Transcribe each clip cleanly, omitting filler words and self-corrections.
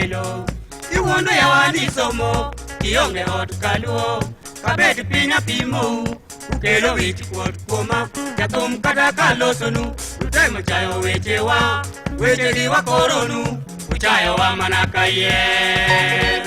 welo. Iwuondo yawa ni somo, ionge ot kaluo. Kabed piny apimou, ukelo wich kuot kuoma. Jathum kata kalosonu, utemo chayo wechewa. Wechegi wakoronu, uchayowa mana kayiem.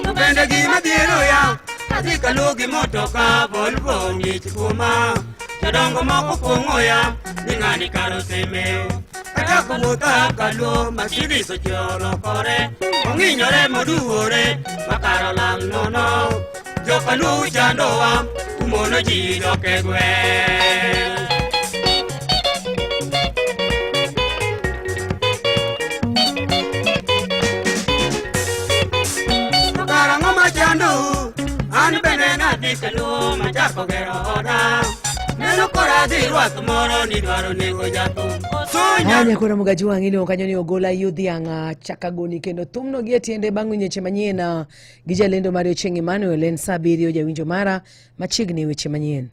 To bende gima dhiero ya adhi kaluwo gi motoka Volvo ng'ich kuoma jodongo moko kuong'o ya ni ng'ani kar osemewo achako wuotha kaluo Mercedes ochorokore ong'inyore moduwore makar olal nono jokaluo chandowa umono ji dok e gweng'. To kara ang'o machandou? An bende nadhi kaluo machako gero oda. Neno koro adhi rwath moro ni dwaro nego jathum. Osunya. Anya koro mugaji wang' iluongo kanyo ni Ogola Yudhiang' chaka goni kendo thumno gi e tiende bang' winjo weche manyien gi jalendo mari Ochieng' Emmanuel en saa abiriyo jawinjo mara machiegni weche manyien.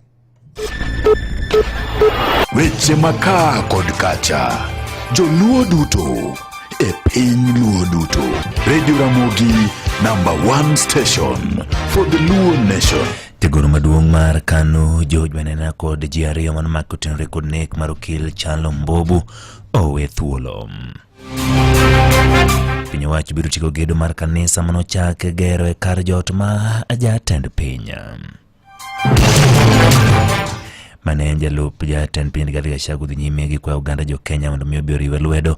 Weche makaa kod kacha, joluo duto e piny luo duto. Radio Ramogi number one station for the Luo nation. Jagoro maduong' mar KANU George Wainaina kod ji ariyo mane omaki otenore kod nek mar okil Chalo Mbobu owe thuolo. Piny owacho biro tieko gedo mar kanisa manochak gero e kar jot ma jatend piny. Mane en jalup jatend piny Rigathi Gachagua dhi nyime gi kwayo oganda jo Kenya mondo mi obi oriwe lwedo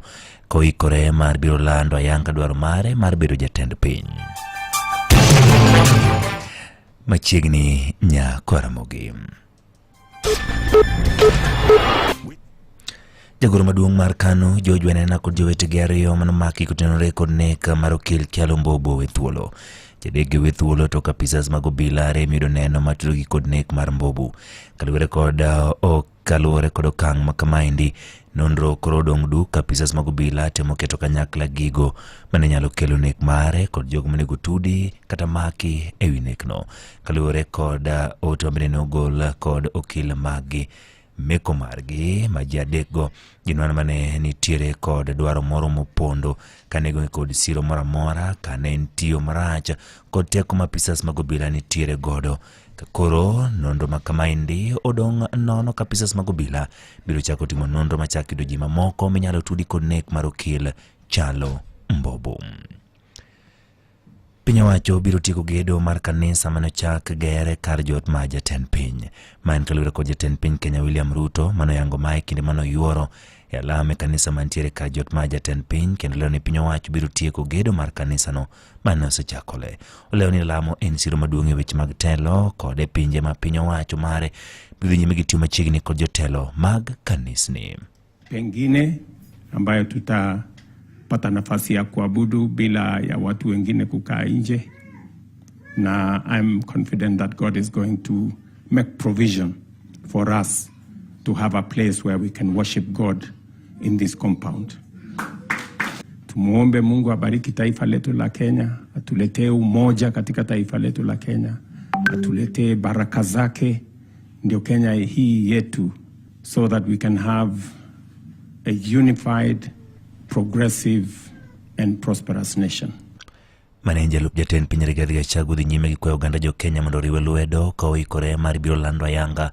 koikore mar biro lando ayanga dwaro mare mar bedo jatend piny. Machiegni nya Ramogi. Jagoro maduong' mar KANU George Wainaina kod jowetegi ariyo manomaki kotenore kod nek mar okil Kyalo Mbobo owe thuolo. Jadekgi owe thuolo tok apisas mag obila rem yudo neno matudogi kod nek mar Mbobu. Kaluwore kod ok kaluwore kod okang' ma kamaendi, nonro koro odong' duk apisas mag obila temo keto kanyakla gigo mane nyalo kelo nek mare kod jogo monego tudi kata maki ewi nekno. Kaluwore kod ote mabende ne ogol kod okil maggi meko margi ma ji adekgo gin mana mane nitiere kod dwaro moro mopondo kane gionge kod siro moro amora kane en tiyo marach kod teko ma apisas mag obila nitiere godo. Ka koro nonro ma kamaendi odong' nono ka apisas mag obila biro chako timo nonro machak yudo ji mamoko minyalo tudi kod nek mar okil Chalo Mbobu. Piny owacho biro tieko gedo mar kanisa mane ochak ger kar jot ma jatend piny. Ma en kaluwore kod jatend piny Kenya William Ruto mane oyango mae kinde mane oyuoro e alam e kanisa mantiere kar jot ma jatend piny kendo lero ni piny owacho biro tieko gedo mar kanisano mane osechakore. Olero ni lamo en siro maduong' e weche mag telo kod e pinje ma piny owacho mare biro dhi nyime gi tiyo machiegni kod jotelo mag kanisni. Pengine ambayo tutapata nafasi ya kuabudu bila ya watu wengine kukaa nje, na I'm confident that God is going to make provision for us to have a place where we can worship God in this compound. Tumuombe Mungu abariki taifa letu la Kenya, atuletee umoja katika taifa letu la Kenya, atuletee baraka zake, ndio Kenya hii yetu, so that we can have a unified, progressive and prosperous nation. Mane en jalup jatend piny Rigathi Gachagua dhi nyime gi kwayo oganda jo Kenya mondo oriwe lwedo ka oikore mar biro lando ayanga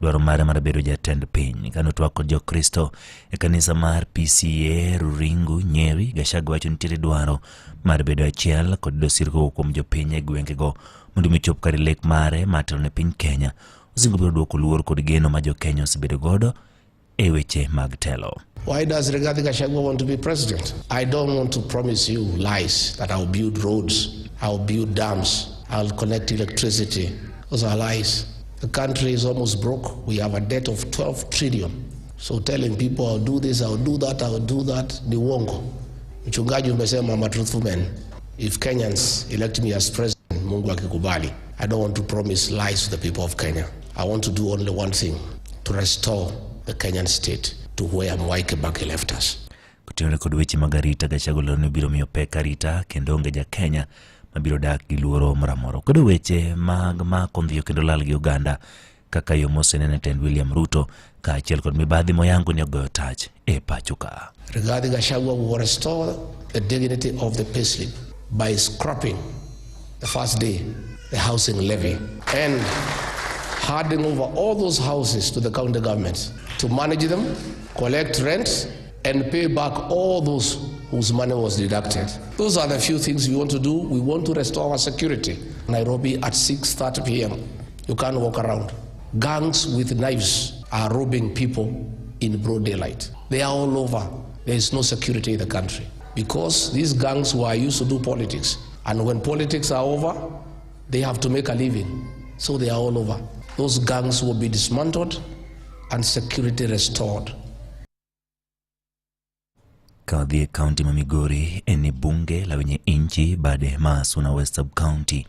dwaro mare mar bedo jatend piny. Kane otwak kod Jokristo e kanisa mar PCA Ruringu, Nyeri, Gachagua wacho nitiere dwaro mar bedo achiel kod yudo sir kowuok kuom jopiny e gwengego mondo mi ochop kare lek mare mar telo ne piny Kenya. Osingo biro duoko luor kod geno ma jo Kenya osebedo godo e weche mag telo. Why does Rigathi Gachagua want to be president? I don't want to promise you lies that I'll build roads, I'll build dams, I'll connect electricity. Those are lies. The country is almost broke. We have a debt of 12 trillion. So telling people I'll do this, I'll do that, I'll do that, ni uongo. Mchungaji umesema I'm a truthful man. If Kenyans elect me as president, Mungu akikubali, I don't want to promise lies to the people of Kenya. I want to do only one thing, to restore the Kenyan state to where Mwai Kibaki left us. Kotenore kod weche mag arita, Gachagua olero ni biro miyo pek arita kendo onge ja Kenya mabiro dak gi luoro moro amora. Kwedo weche mag mako ndhiyo kendo lal gi oganda. kaka yo mosenene tend William Ruto kaachiel kod mibadhi moyango ni ogoyo tach e pacho ka. Rigathi Gachagua will restore the dignity of the payslip by scrapping the first day the housing levy and handing over all those houses to the county governments to manage them, collect rent, and pay back all those whose money was deducted. Those are the few things we want to do. We want to restore our security. Nairobi at 6:30 p.m. You can't walk around. Gangs with knives are robbing people in broad daylight. They are all over. There is no security in the country because these gangs were used to do politics. And when politics are over, they have to make a living. So they are all over. Those gangs will be dismantled and security restored. Ka wadhi e kaunti ma Migori en ni bunge la wenye inchi bade ma Suna West Sub County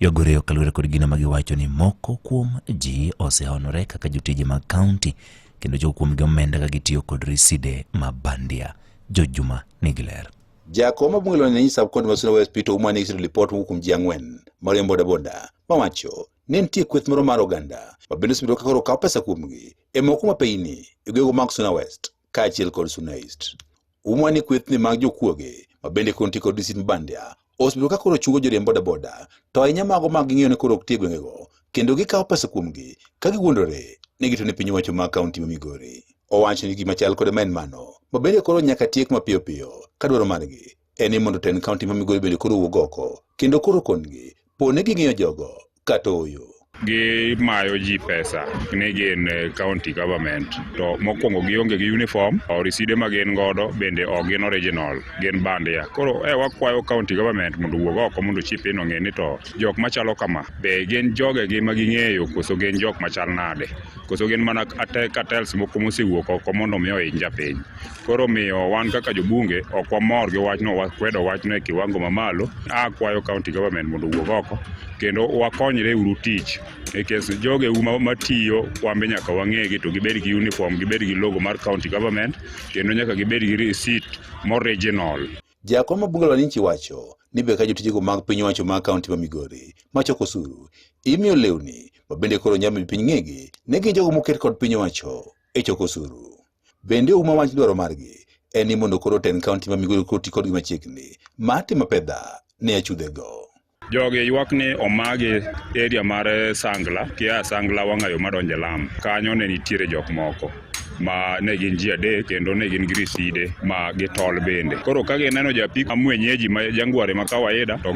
ywagore kaluwore kod gino ma giwacho ni moko kuom ji osehonore kaka jotije mag kaunti kendo choko kuomgi omenda ka gitiyo kod riside ma bandia. George Juma nigi ler. Jakom mar bunge la wananchi sub county ma Suna West Peter Ouma ne giseto lipot mowuok kuom ji ang'wen mariembo bodaboda mawacho ni nitie kweth moro mar oganda ma bende osebedo ka koro kawo pesa kuomgi e moko mapeyni e gwenge mag Suna West kaachiel kod Suna East. Ouma ni kwethni mag jokuoge ma bende koro nitie kod risit mabandia osebedo ka koro chungo joriemb bodaboda to ahinya mago mag ging'eyo ni koro ok ti e gwengego kendo gikawo pesa kuomgi ka giwuondore ni gitiyo ne piny owacho mag kaunti ma Migori. Owacho ni gima chal kode ma en mano ma bende koro nyaka tiek mapiyo piyo ka dwaro margi en ni mondo tend kaunti ma Migori bende koro owuog oko kendo koro kongi po ni ging'eyo jogo kata ooyo. Gimayo ji pesa ni gin county government to mokwongo gionge gi uniform o riside ma gin godo bende ok gin original, gin bandia. Koro wakwayo county government mondo owuog oko mondo chip in ong'e ni to jok machalo kama be gin jogegi ma ging'eyo koso gin jok machal nade, koso gin mana cartels moko mosewuok oko mondo mi ohiny japiny. Koro miyo wan kaka jobunge ok wamor gi wachno, wakwedo wachno e kiwango mamalo. Akwayo county government mondo owuog oko kendo wakonyre uru tich nikech jogeu matiyo wambe nyaka wang'egi to gibed gi uniform, gibed gi logo mar county government kendo nyaka gibed gi receipt moriginal. Jakom mar bunge la wananchi wacho ni ber ka jotijego mag piny owacho mag kaunti ma Migori machoko osuru imiyo lewni ma bende koro nyalo miyo piny ng'egi ne gin jogo moket kod piny owacho e choko osuru. Bende Ouma wach dwaro margi en ni mondo koro tend kaunti ma Migori koro ti kodgi machiegni mar timo pedha ne achudhego. Jogi ywak ni omagi area mar Sangla, kia Sangla wang'ayo madonjo e lam. Kanyo ne nitiere jok moko ma ne gin ji adek kendo ne gin gi riside ma gitol bende. Koro ka gineno japiko mwenyeji ma jangware ma kawaida to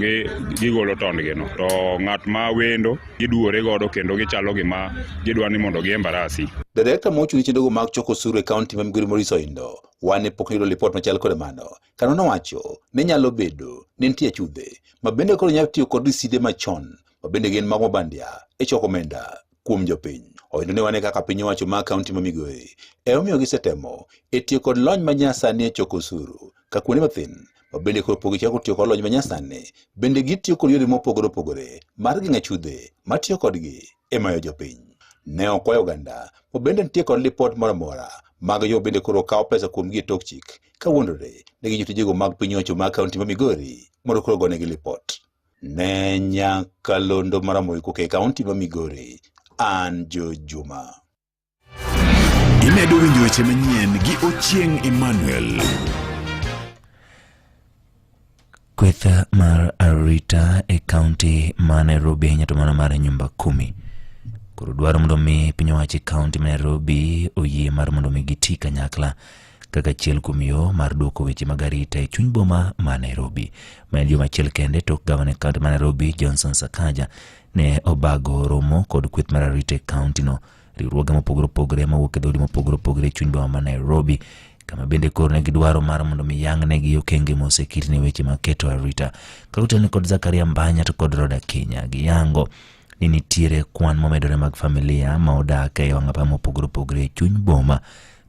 gigolo tondgi no. To ng'at ma wendo giduore godo kendo gichalo gima gidwa ni mondo giembarasi. Direkta mochung' ne chenrogo mag choko osuru e kaunti ma Migori Maurice Oindo wane pok oyudo lipot machal kod mano. Kano nowacho ni nyalo bedo ni nitie achudhe ma bende koro nyalo tiyo kod riside machon ma bende gin mag mabandia e choko omenda kuom jopiny. Oindo ne wane kaka piny owacho mag kaunti ma Migori emomiyo gisetemo e tiyo kod lony manyasani e choko osuru ka kuonde mathin ma bende koro pok gichako tiyo kod lony manyasani bende gitiyo kod yore mopogore opogore mar geng'o achudhe matiyo kodgi e mayo jopiny. Ne okwayo oganda ma bende nitie kod lipot moro amora mag jo bende koro kawo pesa kuomgi e tok chik kawuondore ne gin jotijego mag piny owacho mag kaunti ma Migori mondo koro gonegi lipot. Ne nyakalondo mar Ramogi koka e kaunti ma Migori, an George Juma. Imedo winjo weche manyien gi Ochieng' Emmanuel. Kweth mar arita e kaunti ma Nairobi ahinya to mana mar nyumba kumi koro dwaro mondo mi piny owacho e kaunti ma Nairobi oyie mar mondo mi giti kanyakla kaka achiel kuom yo mar duoko weche mag arita e chuny boma ma Nairobi. Ma en juma achiel kende tok gavana e kaunti ma Nairobi Johnson Sakaja ne obago romo kod kweth mar arita e kaunti no. Riwruoge mopogore opogore mawuok e dhoudi mopogore opogore e chuny boma ma Nairobi kama bende koro ne gidwaro mar mondo mi yangnegi okenge moseket ne weche mag keto arita. Kaluwore kod Zakaria Mbanya to kod Roda Kenya giyango ni nitiere kwan momedore mag familia ma odak e wang' apaya mopogore opogore e chuny boma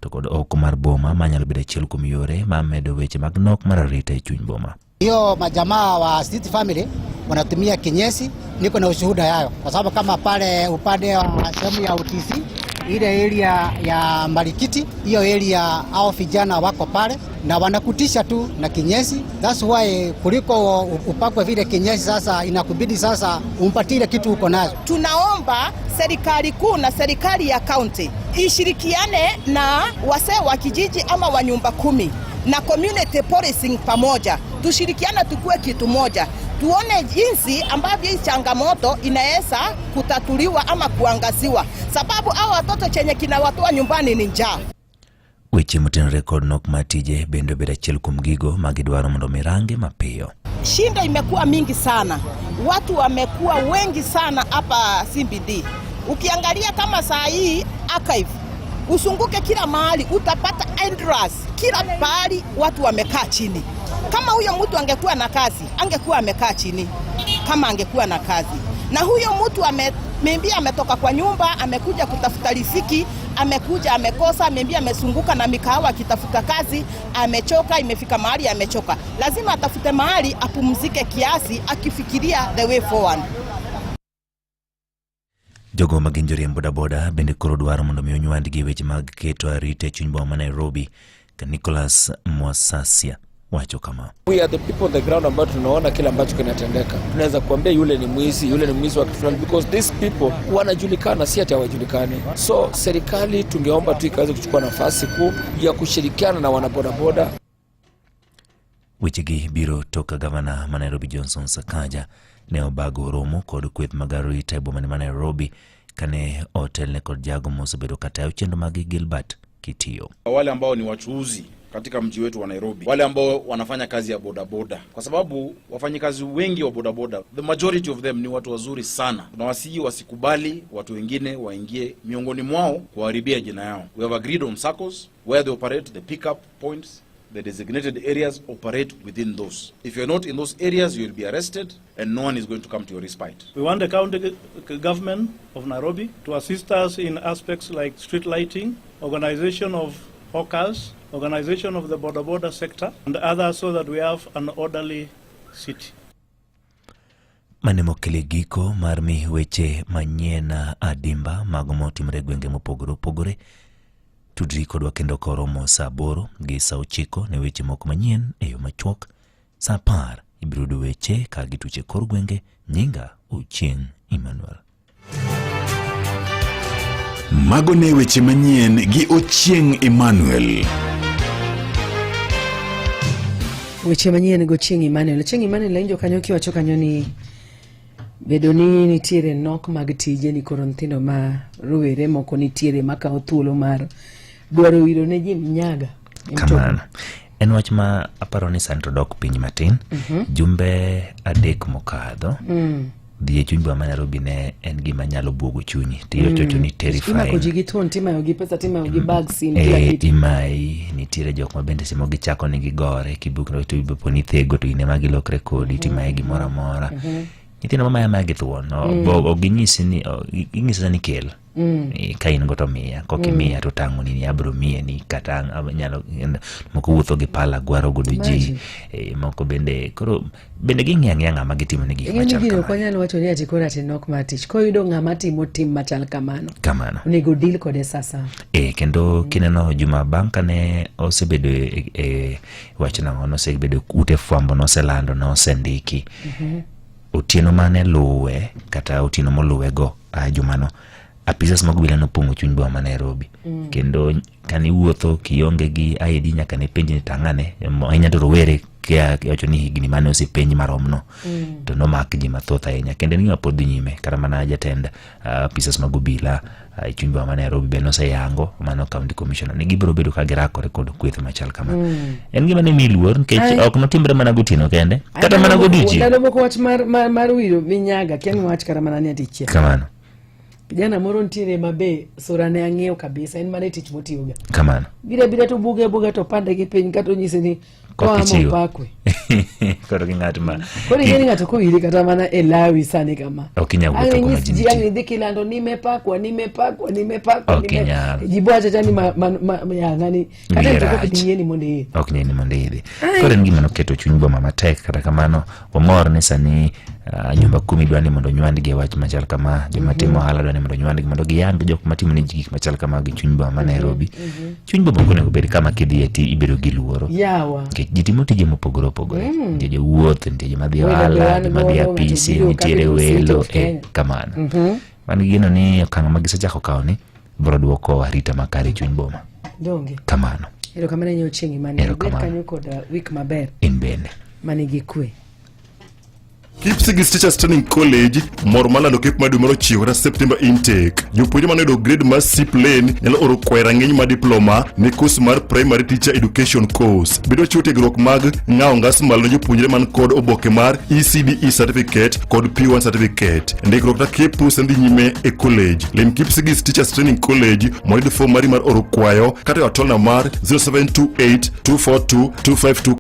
to kod oko mar boma manyalo bedo achiel kuom yore ma medo weche mag nok mar arita e chuny boma. Hiyo majamaa wa Street Family wanatumia kinyesi, niko na ushuhuda yayo, kwa sababu kama pale upande wa sehemu ya UTC Ile area ya Marikiti, hiyo area au vijana wako pale na wanakutisha tu na kinyesi. That's why kuliko upakwe vile kinyesi, sasa inakubidi sasa umpatie ile kitu uko nazo. Tunaomba serikali kuu na serikali ya kaunti ishirikiane na wasee wa kijiji ama wa nyumba kumi na community policing pamoja, tushirikiane, tukue kitu moja, tuone jinsi ambavyo hii changamoto inaweza kutatuliwa ama kuangaziwa, sababu hao watoto chenye kinawatoa nyumbani ni njaa. Weche motenore kod nok mar tije bende obedo achiel kuom gigo ma gidwaro mondo mi range mapiyo. Shinda imekuwa mingi sana, watu wamekuwa wengi sana hapa CBD. Ukiangalia kama saa hii archive, usunguke kila mahali utapata endless, kila pahali watu wamekaa chini. Kama huyo mtu angekuwa na kazi, angekuwa amekaa chini kama angekuwa na kazi. Na huyo mtu maybe ametoka kwa nyumba, amekuja kutafuta riziki, amekuja amekosa, maybe amesunguka na mikahawa akitafuta kazi, amechoka, imefika mahali amechoka. Lazima atafute mahali apumzike kiasi, akifikiria the way forward. Jogo ma gin joriemb bodaboda bende koro dwaro mondo mi onywandgi e weche mag keto arita e chuny boma ma Nairobi ka Nicholas Mwasasia wacho kama. We are the people on the ground ambao tunaona kile ambacho kinatendeka. Tunaweza kuambia yule ni mwizi, yule ni mwizi wa kitu fulani because these people wanajulikana, si ati hawajulikani. So serikali tungeomba tu ikaweze kuchukua nafasi kuu ya kushirikiana na wanabodaboda. Wechegi biro tok ka gavana ma Nairobi Johnson Sakaja ne obago romo kod kweth mag arita e bomane ma Nairobi kane otelne kod jago mosebedo katayo chenro mag Gilbert Kitiyo. Wale ambao ni wachuuzi katika mji wetu wa Nairobi, wale ambao wanafanya kazi ya bodaboda, kwa sababu wafanyikazi wengi wa bodaboda, the majority of them ni watu wazuri sana. Tunawasihi wasikubali watu wengine waingie miongoni mwao kuharibia jina yao. We have agreed on SACCOs where they operate the pickup points the designated areas operate within those. If you're not in those areas, you will be arrested and no one is going to come to your respite. We want the county government of Nairobi to assist us in aspects like street lighting, organization of hawkers, organization of the boda boda sector, and others so that we have an orderly city. Mane mokelo e giko mar mi weche manyien adimba mago motimore e gwenge mopogore opogore. Tudri kodwa kendo koromo saa 8 gi saa 9 ne weche moko manyien e yo machuok. Saa 10 ibiro yudo weche ka gituche kor gwenge. Nyinga Ochieng' Emmanuel. Mago ne weche manyien gi Ochieng' Emmanuel. Weche manyien go Chieng' Emmanuel. Chieng' Emmanuel awinjo kanyo kiwacho kanyo ni bedo ni nitiere nok mag tije ni koro nyithindo ma rowere moko nitiere makawo thuolo mar dwaro wiro ne ji minyaga e mtokni. Kamano. En wach ma aparo ni sani to dok piny matin. Jumbe 3 mokadho dhi e chuny boma ma Nairobi ne en gima nyalo buogo chunyi. Tiwacho ni terrifying. Imako ji gi thuon timayo gi pesa timayo gi bag sim kila kitu. Imayi nitiere jok ma bende semo gichako ni gigore kibuk to ibopo ni thego to in ema gilokre kodi timaye gimoro amora. Nyithindo mamaya maya gi thuon ok ginyisi ni ginyisi ni kel. Ka in go to miya, kok imiya to tang'oni ni abiro miye ni kata anyalo moko wuotho gi pala gwaro godo ji. Imagine. Moko bende koro bende ging'iyo ang'iya ng'ama gitimo ne gik Ing'e ni machal gini ok kamano. wanyal wacho ni ati koro ati nok mar tich. Koyudo ng'ama timo tim machal kamano. Kamano. Onego deal kode sasa. Kendo kineno juma bang' kane osebedo e wach nang'o nosebedo ute fwambo noselando nosendiki. Otieno mane luwe kata otieno moluwe go jumano apisas mag obila nopong'o chuny boma ma Nairobi. Kendo kane iwuotho kionge gi ID nyaka ne penji ni tang'ane ahinya to rowere kia wacho ni higni mane osepenj maromno. To nomak ji mathoth ahinya kendo en gima pod dhi nyime kata mana jatend apisas mag obila e chuny boma ma Nairobi be noseyango mano county commissioner ni gibiro bedo ka girakore kod kweth machal kama. En gima ne miyi luor nikech ok notimre mana gotieno kende kata mana godiochieng'. Ndalo moko wach mar wiro minyaga kia ni wach kata mana ni ati chia. Kamano. Kijana moro nitiere ma be sura ne ang'eyo kabisa en mana e tich motiyoga. Kamano. Bira bira to buge buga to pande gi piny kata onyisi ni Kok koa ichiwo. mopakwe. Koro gi ng'at ma Koro ing'e ni ng'ato kowiri kata mana e lawi sani kama. Ok inyal wuotho Ang' kuma inyis ji ji nitie. ang' idhi kilando nimepakwa nimepakwa nimepakwa. Ok inyal. Ji bo achacha ni ma ya ng'ani kata Wiye mtoka ok rach. diyieni mondo iidh. Ok nyie ni mondo idhi. Ai. Koro en gima noketo chuny boma matek kata kamano wamor ni sani Nyumba kumi dwa ni mondo onywandgi e wach machal kama, joma timo ohala dwa ni mondo onywandgi mondo giyang jok matimo ne ji gik machal kama gi chuny boma ma Nairobi. Chuny boma ok onego bed kama kidhiye ti ibedo gi luoro. Yawa. Nikech ji timo tije mopogore opogore. Nitie jowuoth, nitie joma dhi Welo be ohala, wan joma dhi godo, ng'ato apisi, biro nitiere capital city welo of e Kenya. kamano. Wan gi geno ni okang' ma gisechako kawo ni biro duoko arita makare e chuny boma. Donge. Kamano. Erokamano ne Ochieng' Emmanuel. Bed Erokamano. kanyo kod wik maber In bende. manigi kwe. Kipsigis Teachers Training College mor malando kep mar dwe mar ochiko kata September intake. Jopuonjre manoyudo grade mar C plain nyalo oro kwayo rang'iny mar diploma ne kos mar Primary Teacher Education Course. Bende wachiwo tiegruok mag ng'awo ngas malo ne jopuonjre man kod oboke mar ECDE certificate kod P1 certificate. Ndikruok kata kepo sani dhi nyime e college. Lim Kipsigis Teachers Training College mondo iyud fom mari mar oro kwayo kata e otolna mar 0728 242 252.